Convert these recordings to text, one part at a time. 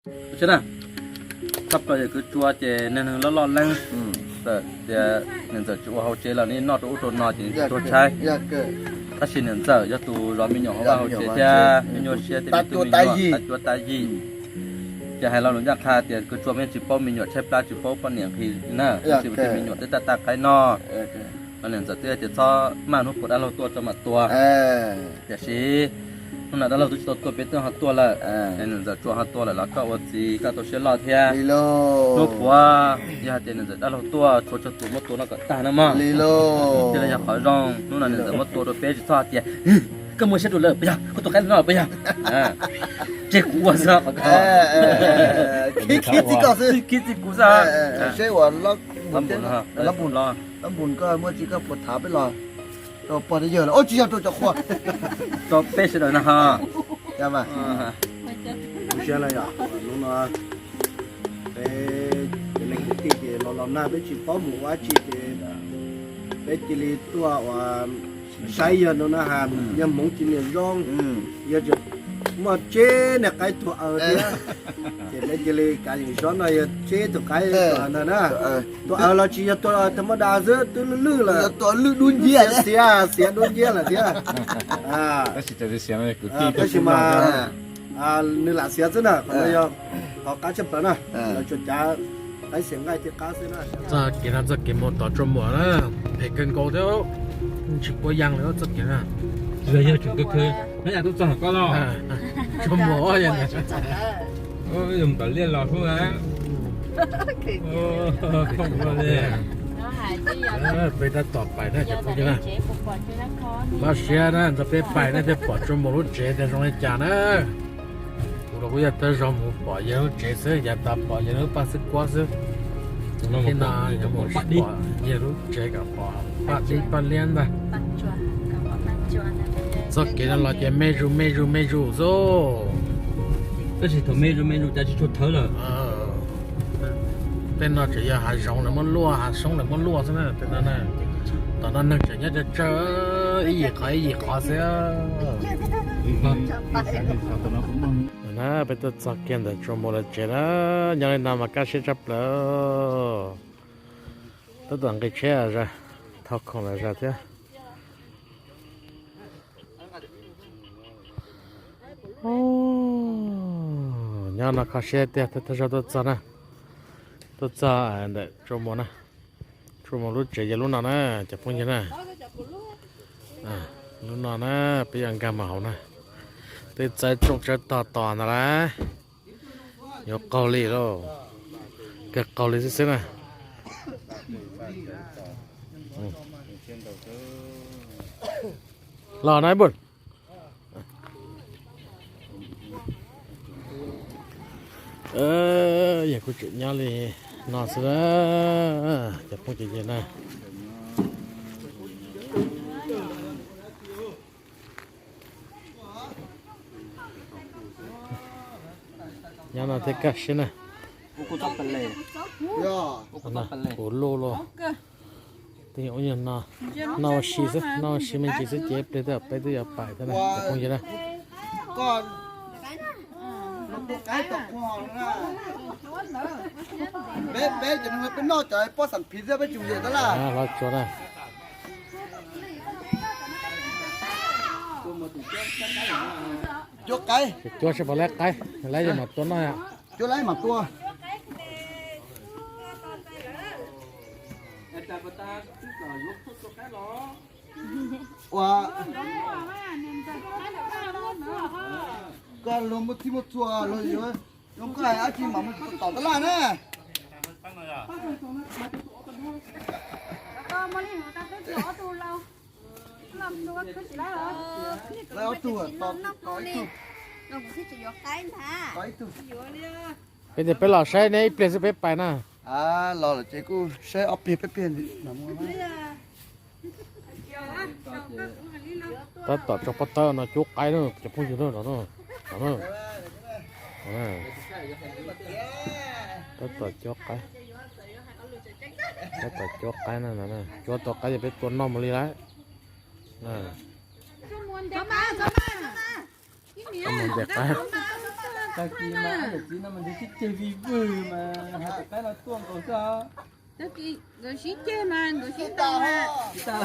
Tsis na, txhob plaws yawm kwv Tsua ces neeg neeg loj loj leeb, tias niam ntxawm tsis ua hauv tsev los nws noj rau ub rau no ces tuag tshaib. Tab sis niam ntxawm yog tus zov me nyuam hauv vaj hauv tsev thiab me nyuam siab thiab me tub me nyuam tab cuab tab yig. Ces hais lo lus ncaj qha tias kwv Tsua mas yeej tsis paub me nyuam tshaib plab, tsis paub poj niam nqhis na, tsis paub tias me nyuam twb tag tag qaib noj. Los niam ntxawm twb tias txhob maj hnub puas dab laug tuaj tso mam tua. Tiam sis hnub no dab laug twb tsis tau tuaj, peb twb ho tuaj lawm, es niam ntxawm Tsua ho tuaj lawm los koj ua txiv koj tau siab loj thiab. Hnub puas yog hais tias niam ntxawm dab laug tuaj tshuav tsawg tus muab tua no kom tag na mog. Thiaj li yog qhov zoo. Hnub no niam ntxawm muab tua rau peb tsis txhob hais tias koj muaj siab rau lawm puas yog, koj tua qaib no puas yog. Tseg kuv ua xwb qhov ko. Khib txij koj xwb, khib txij kuv xwb. Seb uas lab npus koj muaj tsis koj puas tham peb los rau pog thiab yawg los, tsis yog rau cov qhua, rau peb sawv daws no ho. Kuv siab na yom, hnub no peb cov neeg kwv tij ces los los nag peb tsis paub mus ua dab tsi ces peb cia li tuaj ua saib yawg no na has, yawg hmoov cia li zoo, yawg tseem muaj tseb niag qaib tuag aws thiab. Ces peb cia li kav yeem zov no yawg tseb tus qaib tuag aws ntag na. Tuag aws los tsis yog tuag aws tag mab das xwb, twb lwj lwj lawm, xiav xiav dub nciab lawm thiab. Tab sis mas nws lam xiav xwb na, qhov no yog qhov qab tshaj plaws na, lawv tsuas cav qaib xiav nqaij thiaj qab xwb na. Txoj kev no txoj kev mus tom Tsua Muas na, phem kawg nkaus thiab, tsis puav yees li txoj kev na. Yog tseem kawg kawg, nyob yam tub txog koj los. Tsua Muas yog tom liaj los hnub na. Thooj li. Peb tab tom pais na cov phooj ywg na. Lub siab na, ntxog peb pais na thiaj pom Tsua Muas lub tsev tias zoo li cas na. Kuv los kuj yog thawj zaug mus pom yawg lub tsev xwb, yav tas pom yawg lub paj xwb kuab xwb. Thiab no yuav mus pom yawg lub tsev kom pom paj dib paj liab ntag. Txoj kev no los ces me zus me zus me zus xwb. Tab sis thaum me zus me zus cas tsis tshua thawv lawm. Tej no tseem yog hav zoov lawv muab luaj, hav xoob lawv muab luaj xwb na. Tom no neeg tseem nyob tsawg tsawg, ib yim qhov ib yim qhov xwb. Na peb tuaj txog kiag ntawm Tsua Muas lawv tsev na, nyob li no mas kaj siab tshaj plaws. Tab tom nqis tsheb zas, thau khoom los zas thiab. Nyob no kho siab tiag, thawj zaug tuaj txog na, tuaj txog ntawm Tsua Muas na. Tsua Muas lub tsev yog lub no na cov phooj ywg na. Lub no na, peb yuav nkag mus hauv na. Twb txawb rooj tsawb tog tos ntawd lawm. Yuav qaug li lauj, kawg qaug li xwb xwb na. Los na bus. Yog kuv tseem nyob li no xwb na, cov phooj cov ywg na. Nyob no thiaj kaj siab na. Ua luj luj. Twb yog ub nyuag no, noj ua si xwb, noj ua si me ntsis xwb ces ib pliag twb peb twb yuav pais thiab na cov phooj ywg na. Peb cov neeg peb noj cov pob xam phiv xwb peb tsis yam tab laj. Hlob Tsua na. Cuab qaib, cuab seb puas laib qaib, laib yog mam tua noj. Cuab laib mam tua. Ua, koj luag muaj txij muaj txhua luag yuav zoo koj hais dab tsi mam mus tom tab laj na. Laib ob tug, tos ib tug. Peb tias peb los saib neb ib pliag xwb peb pais na. Los lawm ces kuj saib ob pliag peb pliag. Tab tom tso pob tawb no cuab qaib na cov phooj ywg na, no na. Tab tom cuab qaib, tab tom cuab qaib na, cuab tau qaib ces peb tua noj mus li lawm. Mus ntes qaib. Tag kis mas ob niam txiv no mas ntshe sib ceg vij vwg mas hais tias qaib no tuaj nkaus xwb os. Tag kis nkawd sib ceg mas nkawd sib ntaus mas. Sib tag,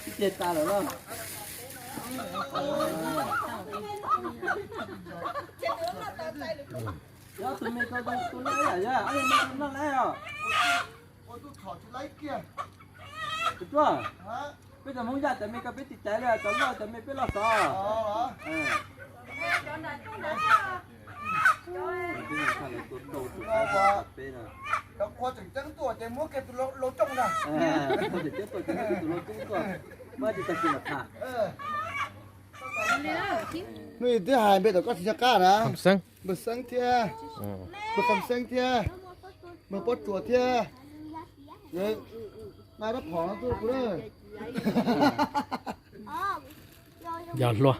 sib ceg tas lawm los. Ob tug me ko tus loj ib yam, ob tug me ko loj lawm os. Ua tuaj thom tsis laib kiag. Tus tuaj, peb cov Hmoob Yaj cov me ko peb tsis caiv li, cov loj cov me peb loj xov. Cov qhua tseem ceeb tuaj ces muab kiag tus lau coob ntag. Tus lau coob tuaj, muab tsis tag kis los tham. Hnub i twb hais npe tom koj tsis nco qab na. Npawg Xeeb thiab, npawg Kham Xeeb thiab, npawg Pob Tsuas thiab. Nqa rab phom no tuaj kuv na. Yog hluas.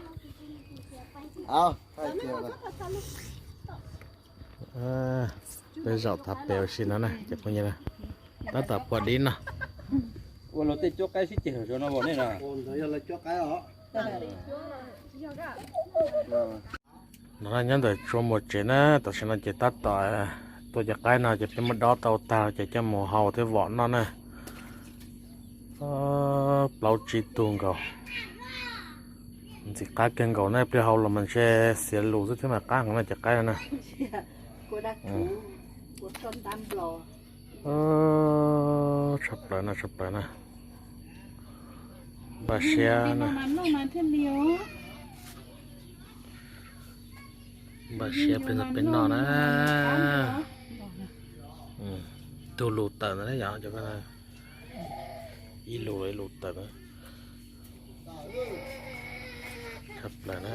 Peb zaum thav pem ua si no na cov phooj ywg na, tab tom puag dib no. Ua luag tej cuab qaib sib ceg no nej no. No nyob ntawm tsua muag tsev na, tam sim no ces tab tom tua cov qaib no ces peb muab dob tau tag ces coj mus hau thiab vom noj na. Plaub tsib tug nkaus. Ntxim qab kawg nkaus na, pliag hau los mas ntshe xiav lus xwb thiab mas qab heev na cov qaib no na. Tshaj plaws na, tshaj plaws na. Npaj siab na. Npaj siab peb noj na. Tug lus tawm ntawd yog ib lus ib lus tawm na. Tshaj plaws na.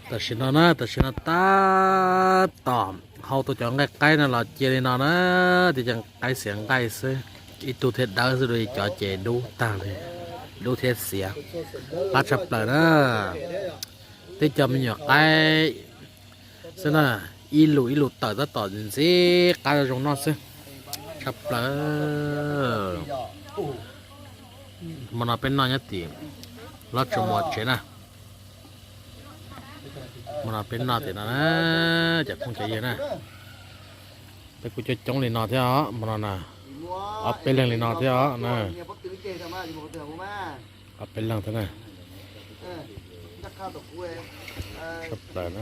Tam sim no na, tam sim no tab tom hau tau cov nqaij qaib no los cia li no na, ces cov qaib xiav nqaij xwb. Ib tug thiaj dawb xwb, cov ces dub tag li, dub thiab xiav. Qab tshaj plaws na. Tej cov me nyuam qaib xwb na, ib lus ib lus tawm tab tom ntxim qab zoo noj xwb. Tshaj plaws. Hmo no peb noj nyob tim lub tsua muag tsev na. Hmo no peb noj tim no na, cov phooj cov ywg na. Peb kuj coob coob li no thiab os, hmo no na, ob peb leeg li no thiab os na. Ob peb leeg thiab na. Tshaj plaws na.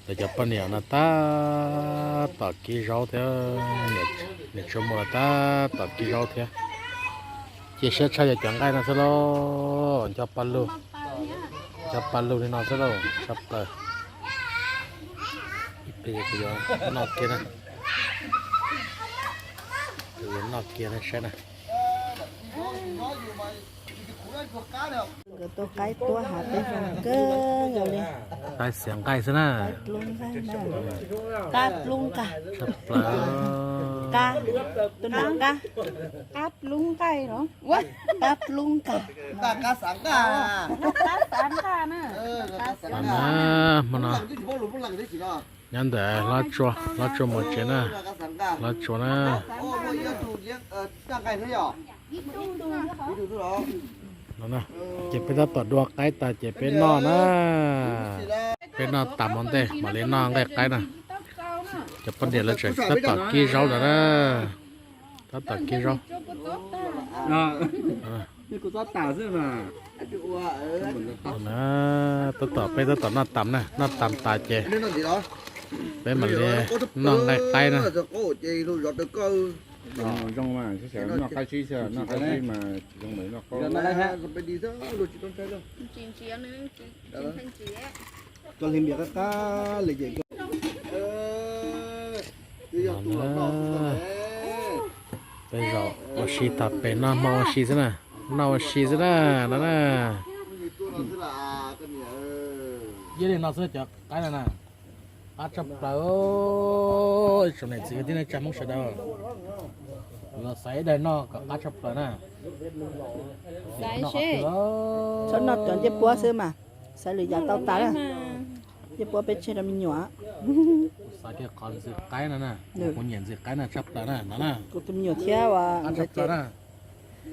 Cov poj niam no tab tom kib zaub thiab, niam tsua muag los tab tom kib zaub thiab. Cia siab tshaj yog cov nqaij no xwb lauj, nco pa lug, nco pa lug li no xwb lauj, tshaj plaws. Ib pliag kuv yuav noj kiag na, kuv yuav noj kiag na saib na. Nkawd tua qaib tuab hav peb zoo kawg nkaus li. Qaib xiav nqaij xwb na. Qab plub nqaij, qab plub nqaij, qab, tus nram qab, qab plub nqaij los, qab plub nqaij, qab xav nqaij, qab xav nqaij na. Hmo no nyob ntawm hlob tsua, hlob tsua muag tsev na, hlob tsua na. Ces peb tab tom dua qaib tas ces peb noj na. Peb noj tas ua ntej mam li noj nqaij qaib na. Cov poj niam lawv tseem tab tom kib zaub ntawd na. Tab tom kib zaub. Tab tom, peb tab tom noj tas na, noj tas tas ces peb mam li noj nqaij qaib na. Peb zaum ua si tas pem noj hmo ua si xwb na, noj ua si xwb na, no na. Ib li no xwb cov qaib no na, qab tshaj plaws. Ib tsoom niam txiv kwv tij neej tsa Hmoob sawv daws, los xaiv ib daig noj kom qab tshaj plaws na. Txhob noj cov ncej puab xwb mas, xaiv lwm yam tau tas na. Ncej puab peb tseg rau me nyuam. Xaiv kiag qhov ntxim qaib no na, kuv nyiam ntxim qaib no tshaj plaws na, no na. Kuv tus me nyuam thiab uas qab tshaj plaws na.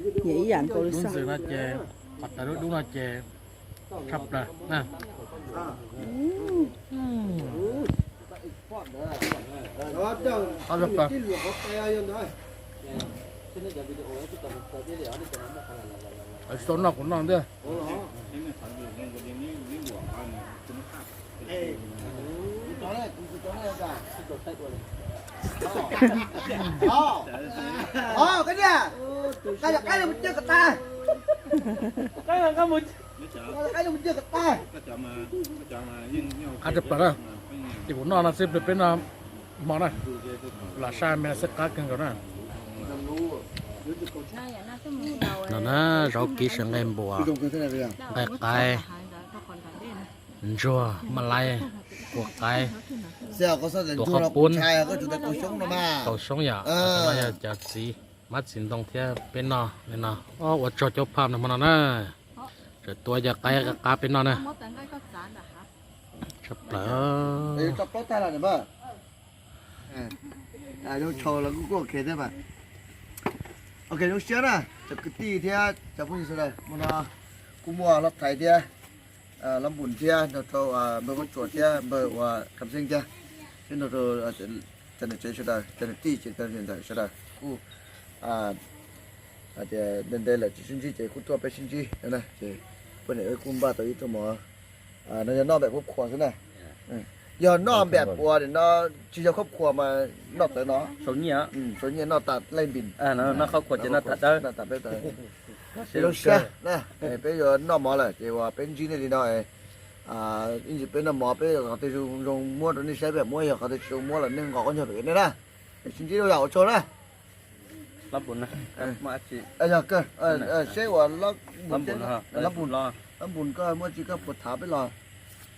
Lub ntxwg no ces, qhov tawv dub dub no ces tshaj plaws na. Qab tshaj plaws. Tsis tau noj kuv noj ntej. Qab tshaj plaws na. Ces kuv noj no xwb, peb noj hmo na, lam saib me xwb qab kawg nkaus na. No na, zaub kiv sawv nqaij npua, nqaij qaib, ntsuag, maj laib, kua qaib, tuav qhov pub, kaus xyoob yom, no yog cov txiv, mab txiv ntoo thiab peb noj li no. Ua tsaug caub phaj no hmo no na, tseem tuav cov qaib qab peb noj na. Tshaj plaws. Zoo siab na, cov kwv tij thiab cov phooj ywg sawv daws, hmo no kuj muaj Hlob Thaiv thiab Hlob Npun thiab nrog rau npawg Huab Tsuas thiab npawg uas Kham Xeeb thiab, thiab nrog rau cov niam tsev sawv daws, cov niam tij ces cov niam ntxawm sawv daws kuj hais tias nte nte lawm tsis sib ntsib ces kuj tuaj peb sib ntsib na. Ces poj niam wb kuj npaj tau ib rooj mov no, yog noj npaum khub khuas xwb na. Yog noj npaum puas no tsis yog khub khuas mas noj tawv no, sau nyiaj, sau nyiaj noj tas leej npis, noj khub khuas ces noj tas dawb, noj tas peb tas. Zoo siab na, peb yuav noj mov lawm ces uas peb ntsib nej li no. Ib ntsis peb noj mov peb qhov twg zoo zoo muab rau nej saib peb muab, yog qhov twg tsis zoo muab los nej nqos qhob nyuag pem nej na. Sib ntsib rau yom, ua tsaug na. Yog kawg, seb uas Hlob Npun, Hlob Npun koj muaj tsi koj puas tham peb los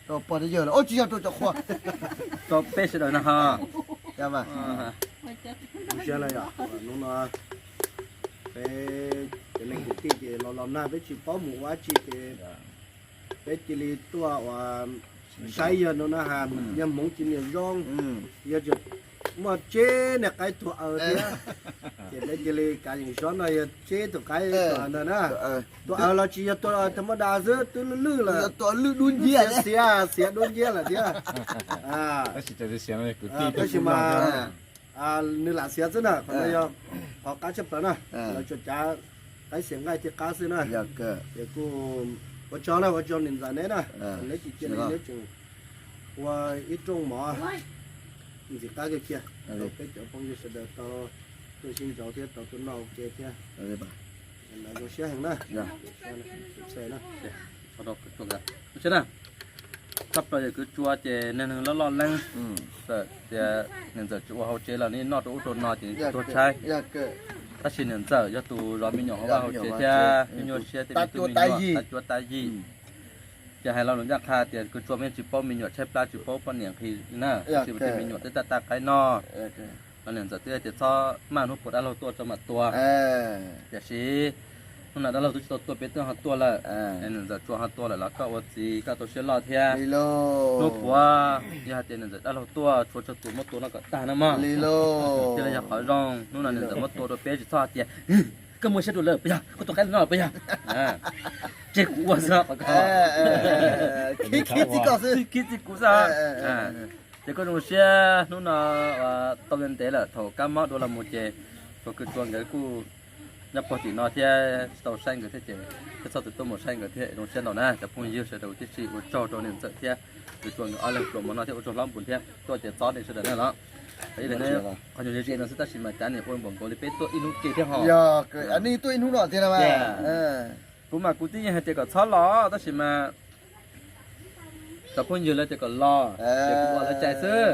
rau pog thiab yawg los, tsis yog rau cov qhua, rau peb sawv daws na ho. Zoo siab na yom, hnub no peb cov neeg kwv tij ces los los nag peb tsis paub mus ua dab tsi ces peb cia li tuaj ua saib yawg no na has, yawg hmoov tsis niam zoo, yawg tseem muaj tseb niag qaib tuag aws thiab. Ces peb cia li kav yeem zov no yawg tseb tus qaib tuag aws ntag na. Tuag aws los tsis yog tuag tha maj das xwb, twb lwj lwj lawm, xiav xiav dub nciab lawm thiab. Tab sis mas nws lam xiav xwb na, qhov no yog qhov qab tshaj plaws na, lawv tsuas cav qaib xiav nqaij thiaj qab xwb na. Ces kuj ua tsaug na, ua tsaug niam ntxawm neb na, neb tsis cia li neb tseem ua ib rooj mov ntxim qab kiag kiag rau peb cov phooj ywg sawv daws tau tuaj sib ntsib thiab tau tuaj noj ua ke thiab. Lawv zoo siab heev na. Tshaj plaws yawg kwv Tsua ces neeg neeg loj loj leeb, txawm tias niam ntxawm tsis ua hauv tsev los nws noj rau ub rau no ces tuag tshaib. Tab sis niam ntxawm yog tus zov me nyuam hauv vaj hauv tsev thiab nyuaj nyuaj siab thiab me tub me nyuam tab cuab tab yig. Ces hais lo lus ncaj qha tias kwv Tsua yeej tsis paub me nyuam tshaib plab, tsis paub poj niam nqhis na, tab sis mas tej me nyuam twb taj taj qaib noj. Los niam ntxawm twb hais tias txhob maj hnub puas dab laug tuaj tso mam tua. Tiam sis hnub no dab laug twb tsis tau tuaj, peb twb ho tuaj lawm, niam ntxawm Tsua ho tuaj lawm los koj ua txiv koj tau siab loj thiab. Hnub puas yog hais tias niam ntxawm dab laug tuaj tshuav tsawg tus muab tua no kom tag na mog. Thiaj li yog qhov zoo. Hnub no niam ntxawm muab tua rau peb tsis txhob hais tias koj muaj siab dua lawm puas yog, koj tua qaib no puas yog. Tseg kuv ua xwb qhov ko. Khib txij kuv xwb. Ces koj zoo siab hnub no tau ntev lawm, thaum kab mob dua los mus ces tau kwv Tsua nkawd kuj nyob puag tim no thiab tsis tau saib nkawd thiab ces thiaj txhob txwm tuaj mus saib nkawd thiab. Zoo siab ntau na cov phooj ywg sawv daws, tib si ua tsaug rau niam ntxawm thiab kwv Tsua nkawd ob leeg pluas mov no thiab ua tsaug Hlob Npun thiab tuaj ces txob nej sawv daws na los. Qhov nyuag ze ze no xwb tab sis mas cav niam ua npaum nkaus li peb tuaj ib hnub ke thiab ho. Yog, nej tuaj ib hnub no tiag na. Kuv mas kuv twb yeej hais tias kom txhob los tab sis mas cov phooj ywg lawv tias kom los ces kuv ua lawv cai xwb.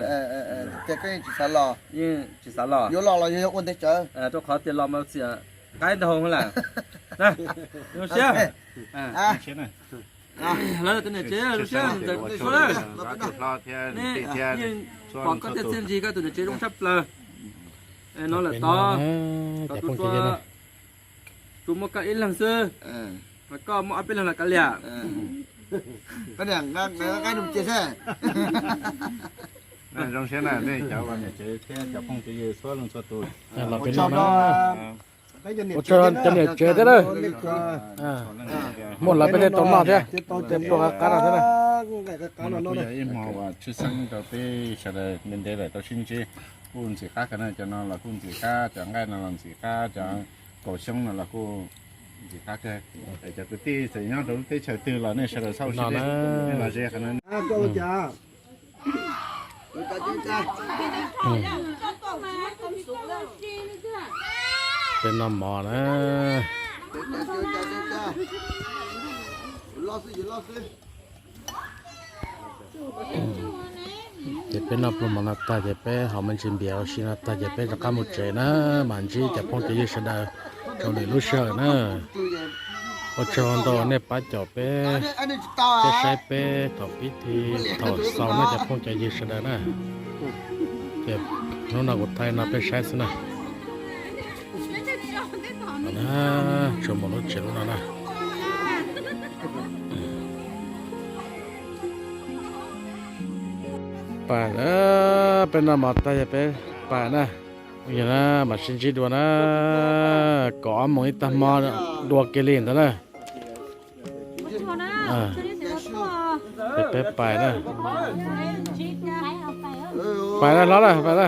Ces koj yeej tsis xav los? Yeej tsis xav los. Yuav los los yog ua ntev tsawv. Rau qhov tias los mas txiam qaib ntau lawm. Zoo siab. Lawv tus niam tsev zoo siab, ntxawm Tsua, nej yeej pom koj tej txiaj ntsig, koj tus niam tsev zoo tshaj plaws. No lawm tod, kom tus Tsua, Tsua muaj koj ib leeg xwb, koj muaj ob peb leeg los kav liam. Zoo siab na nej cov niam tsev thiab cov phooj cov ywg txhua leej txhua tus. Los peb noj na. Ua tsaug cov niam tsev thiab na. Muaj lawv peb thiaj tau noj thiab. Peb pluag qab qab no thiab na. Kuj yog ib hmo uas tshwj xeeb rau peb sawv daws ntev ntev lawm tau sib ntsib. Kuj ntxim qab kawg na, cov no los kuj ntxim qab, cov nqaij no los ntxim qab, cov kaus xyoob no los kuj ntxim qab kawg. Cov kwv tij txawm nyob rau lub teb chaws twg los nej sawv daws txhob ua siab deb, nej los ze qhov no. Peb noj mov na. Ces peb noj pluag mov no tag ces peb haus me ntsis npias ua si no tag ces peb rov qab mus tsev na, mam ntsib cov phooj cov ywg sawv daws rau lwm lub sij hawm na. Ua tsaug ntau nej pab caum peb, peb saib peb thaum pib thi thaum xaus na cov phooj cov ywg sawv daws na. Ces hnub no kuv thaij no peb saib xwb na. Tsuas mus lub tsev lub no na. Pais na, peb noj mov tag yog peb pais na. Yog na, mam sib ntsib dua na, kaum ob moos ib tag hmo dua kiag li ntawd na. Ces peb pais na. Pais na hlob na, pais na.